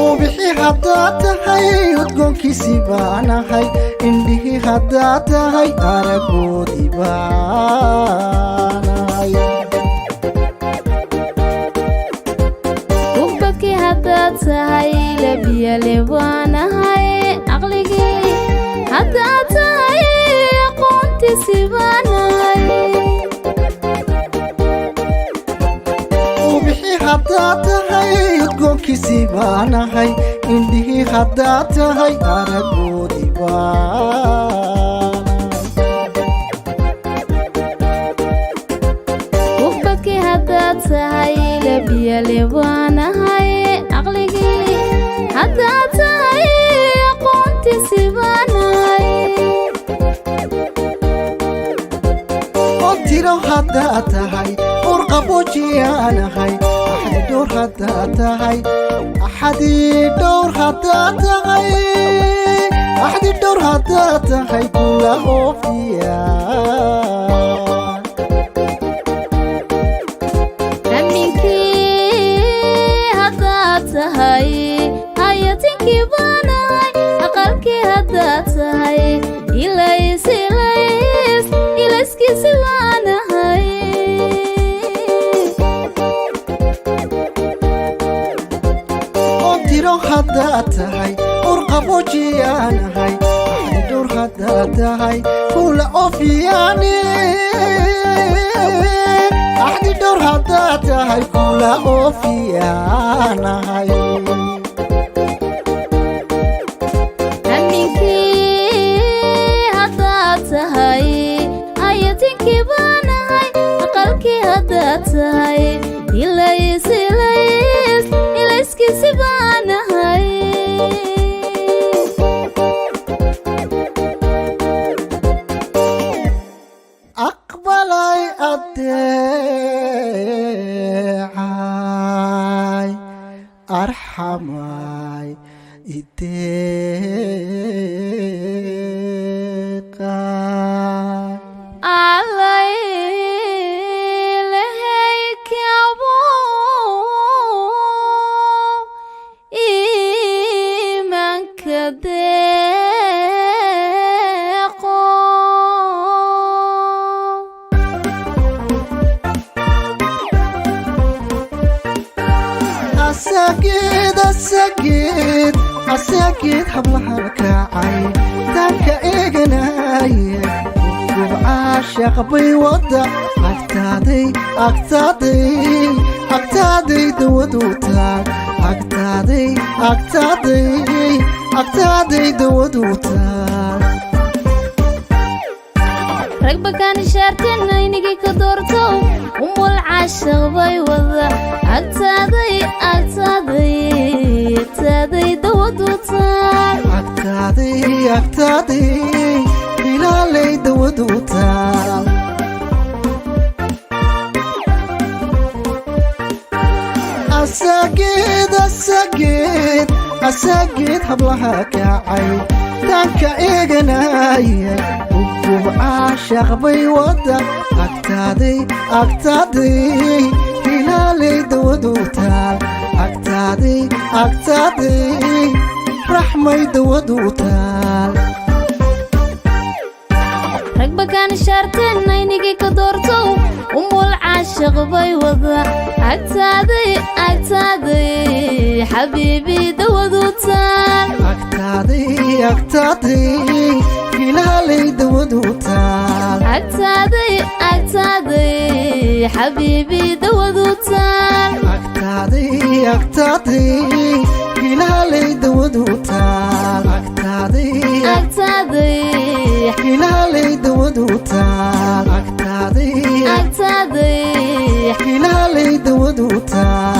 Ubixi haddaad tahay, udgoonkiisii baanahay. Indhihii haddaad tahay, aragoodii baanahay. Ugbadkii haddaad tahay, labyale baanahay. Caqligii haddaad tahay, aqoontiisi baanahay. Ubixi haddaad tahay, udgoonkiisii baanahay. Indhihii haddaad tahay, aragoodii baanahay. Ugbadkii haddaad tahay, labyale baanahay. Caqligii haddaad tahay, aqoontiisi baanahay. Tiro haddaad tahay, urqabojiyaanahay. Axadi dhowr haddaad tahay, axadii dhowr haddaad tahay, axdi dhowr haddaad tahay, kula oofiya. Aminkii haddaad tahay, hayatinkii baanahay. Aqalkii haddaad tahay, ilays ilays ilayskiisi baanahay. Oo tiro haddaad tahay, urqabojiyaanahay. Axdi dhowr haddaad tahay, kula oofiyaane. Axdi dhowr haddaad tahay, kula oofiyaanahay. Aminkii haddaad tahay, hayatinkii baanahay. Aqalkii haddaad tahay, ilays ilays ilayskiisi baanahay. Aqbalay, adeecay, arxamay, ideeqay. Alaylehaykabu iimaanka deeqo. Asageed, asageed, asageed hablaha kacay taanka eeganaye, gubcaashaq bay wada. Agtaaday, agtaaday, agtaaday dawadu taag. Agtaaday, agtaaday, agtaaday dawadu taag. Rag bakaan ishaarteen aynigii ka doortow, umul caashaq bay wada. Agtaaday, agtaaday, agtaaday dawadu taag. Agtaaday, agtaaday, ilaalay dawadu taag. Asageed, asageed, asageed hablaha kacay taanka eeganaya, ugubcaashaq bay wada. Agtaaday, agtaaday, ilaalay dawadu taal. Agtaaday, agtaaday, raxmay dawadu taal. Rag bakaan ishaarteen aynigii ka doortow, umul caashaq bay wada. Agtaaday, agtaaday, xabiibi dawadu taal. Agtaaday, agtaaday, ilaalay dawadu taal. Agtaaday, agtaaday, xabiibi dawadu taal. Agtaaday, agtaaday, ilaalay dawadu taal. Agtaaday, agtaaday, ilaalay dawadu taal. Agtaaday, agtaaday, ilaalay dawadu taal.